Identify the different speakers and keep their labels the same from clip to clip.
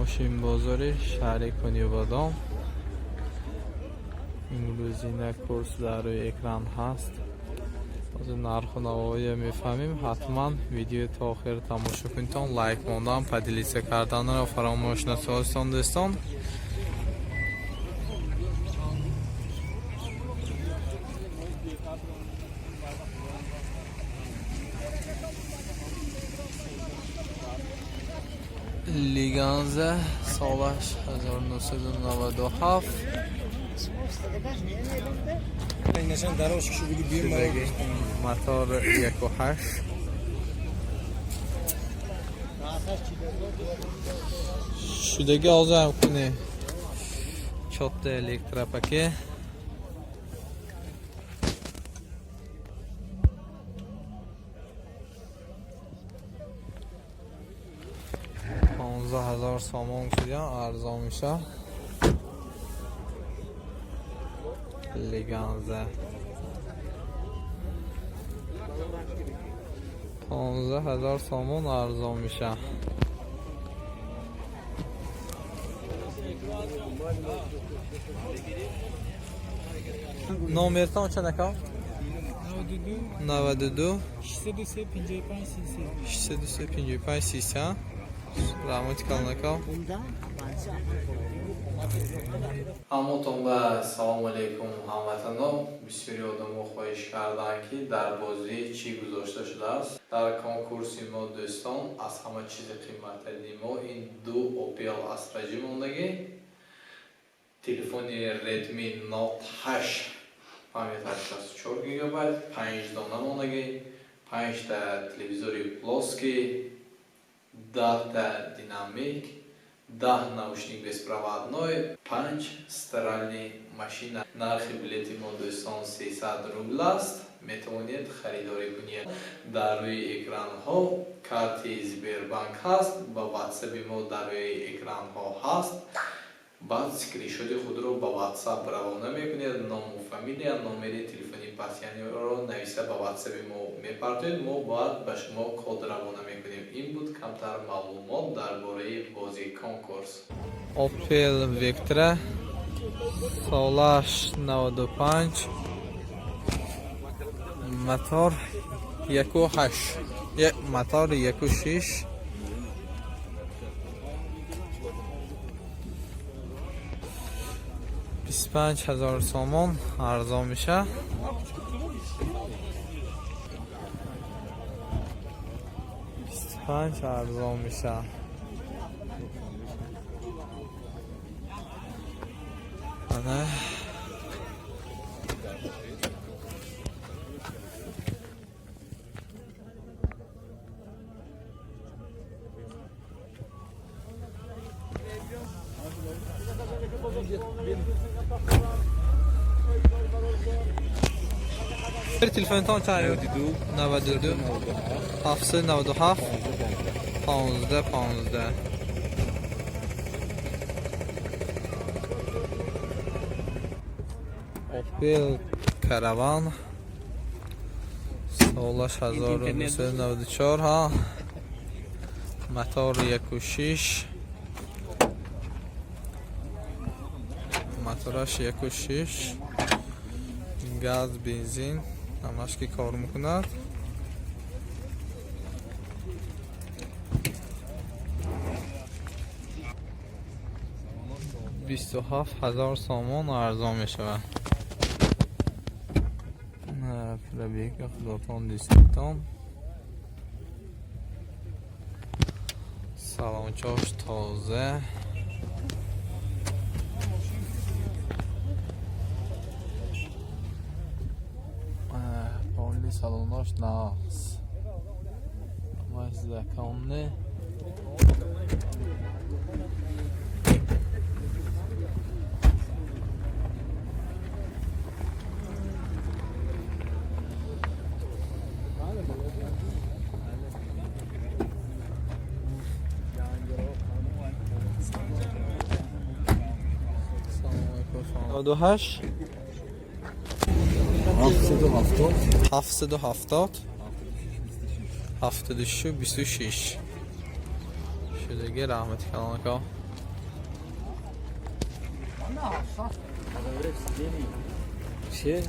Speaker 1: Мошинбозори шаҳри Конибодом. Имрӯзина курс дар рӯи экран ҳаст. Ҳозир нарху навоия мефаҳмем. Ҳатман видеои то охир тамошо кунедтон, лайк мондан, поделиться карданро фаромӯш насозедтон, дӯстон. Лиганза солаш 1997 шудаги, мотор 1,8 шудаги. Ҳозир ҳам куни чотта электропакет, 15 000 сомон шудиам, арзон меша. Лиганза 15 000 сомон арзон меша. Номертон чанд, ака? 92
Speaker 2: 603 55 33.
Speaker 1: 603 55 33. Раҳмати калон, ака. Ҳамотон ба салому алейкум, ҳамватано. Бисёри одамо хоҳиш карданд, ки дар бозӣ чӣ гузошта шудааст дар конкурси мо. Дӯстон, аз ҳама чизи қиматтарини мо ин ду Опел Астра ҷӣ мондагӣ, телефони Redmi Note 8, памяташ 64 гигабайт, панҷ дона мондагӣ, панҷта телевизори плоский, 10та динамик, 10 наушник беспроводной, панҷ стиральный машина. Нархи билети мо, дӯстон, 300 рубл аст. Метавонед харидорӣ кунед. Дар рӯи экранҳо карти Сбербанк ҳаст ва ватсаби мо дар рӯи экранҳо ҳаст. Баъд скриншоти худро ба ватсап равона мекунед, ному фамилия, номери телефони пасяниро нависа ба ватсаби мо мепартоед, мо баъд ба шумо код равона мекунем. Ин буд камтар маълумот дар бораи бозии конкурс. Опел Вектра солаш 95, мотор 1,8, мотор 1,6, 25 000 сомон арзон меша. 25 арзон меша. Ана. Телефонтон чанд? 92 797 15 15. Opel Caravan солаш 1994 ҳа, мотор 1,6, мотораш 1,6, газ, бензин ҳамаш ки кор мекунад. 27 000 сомон арзон мешавад. Пробега худотон диститон, салончош тоза. Полни салонош нағз, ҳамаш законный. 98.
Speaker 3: 770.
Speaker 1: 770 76 26 шудаги. Раҳмати калон, ака. Чи?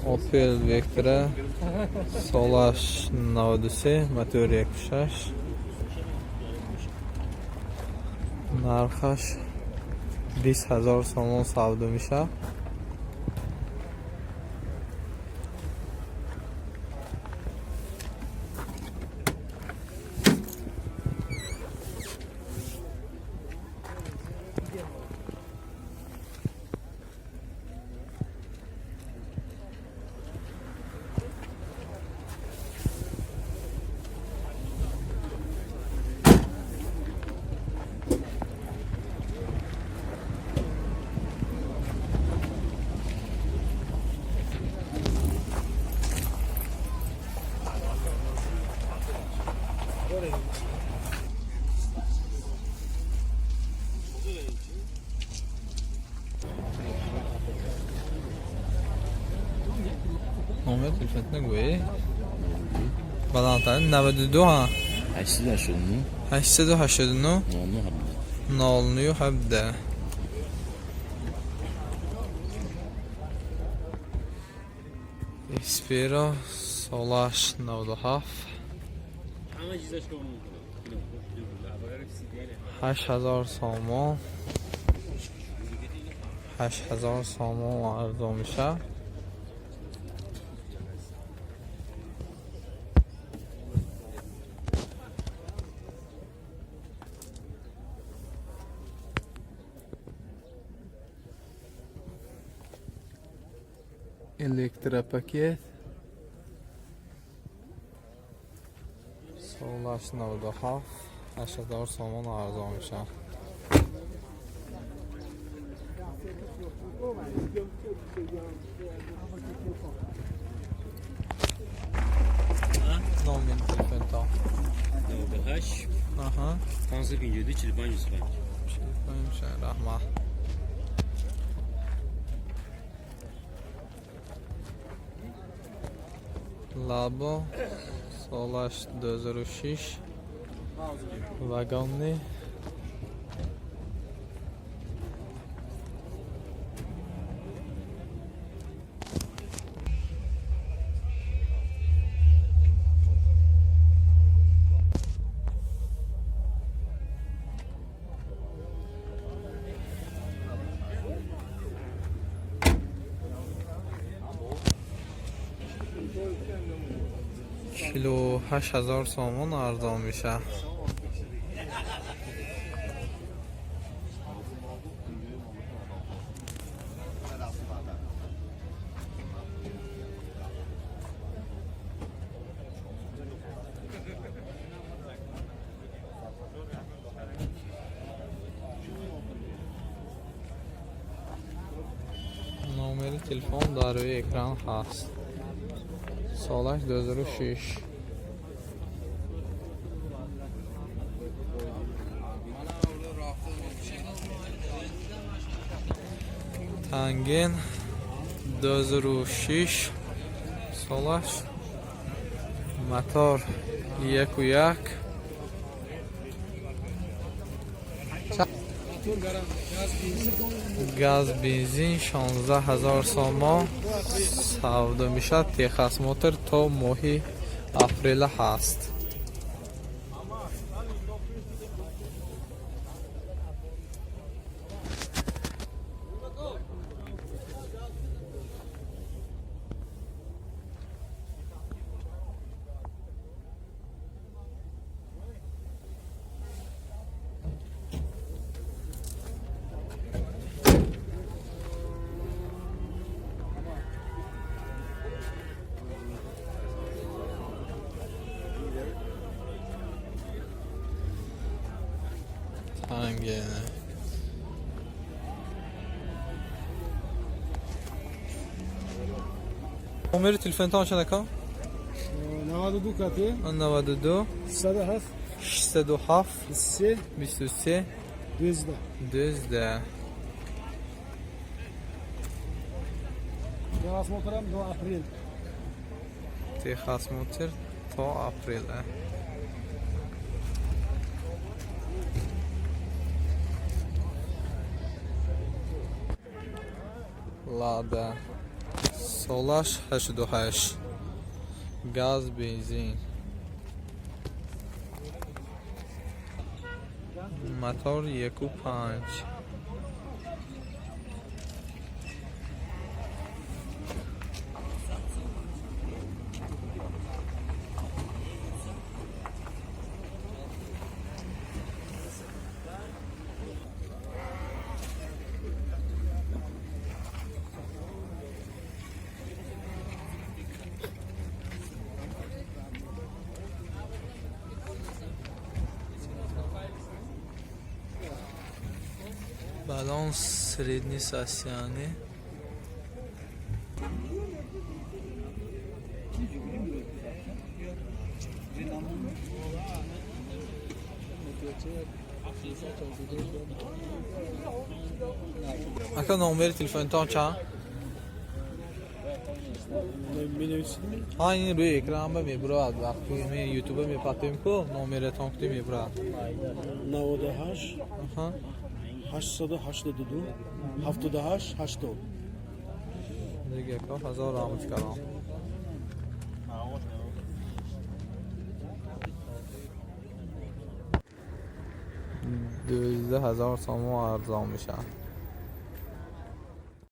Speaker 1: Opel Vectra, солаш 93, мотор 1.6, нархаш 20 ҳазор сомон савдо мешавад. Номер телефон нагӯӣ? Баландтар 92 ҳа.
Speaker 3: 889.
Speaker 1: 889.
Speaker 3: 09 17.
Speaker 1: 09 17. Xperia, солаш 97, 8000 сомон, 8000 сомон арзон мешавад. Электропакет, солаш 97, 8000 сомон арзон мешавад. Номер телефонтон?
Speaker 3: 98.
Speaker 1: Аҳа.
Speaker 3: 552 45 25.
Speaker 1: Раҳмат. Лабо, солаш 2006, вагонный. 48 000 сомон арзон мешавад. Номери телефон дар рӯи экран ҳаст. Солаш 2006. Танген, 2006 солаш, мотор 1.1. Газ, бензин, 16 ҳазор сомон савдо мешавад. Техосмотр то моҳи апрела ҳаст. Танген. Номери телефонтон чанд, ака?
Speaker 2: 92 кати.
Speaker 1: 92.
Speaker 2: 607.
Speaker 1: 607.
Speaker 2: 23.
Speaker 1: 23.
Speaker 2: 12.
Speaker 1: 12.
Speaker 2: Техосмотрам до апрел.
Speaker 1: Техосмотр то апреля. Лада, солаш 88, газ, бензин, мотор 1,5. Баллон средний состояние. Ака, номери телефонтон чанд? Ҳа, ин рӯи экран ба мебурад, вақти ми ютуба мепатем ку, номератон кути мебурад.
Speaker 2: 98
Speaker 1: Аҳа.
Speaker 2: 882 78 80.
Speaker 1: Дига ка, ҳазор раҳмат калом. 12 000 сомон арзон мешавад.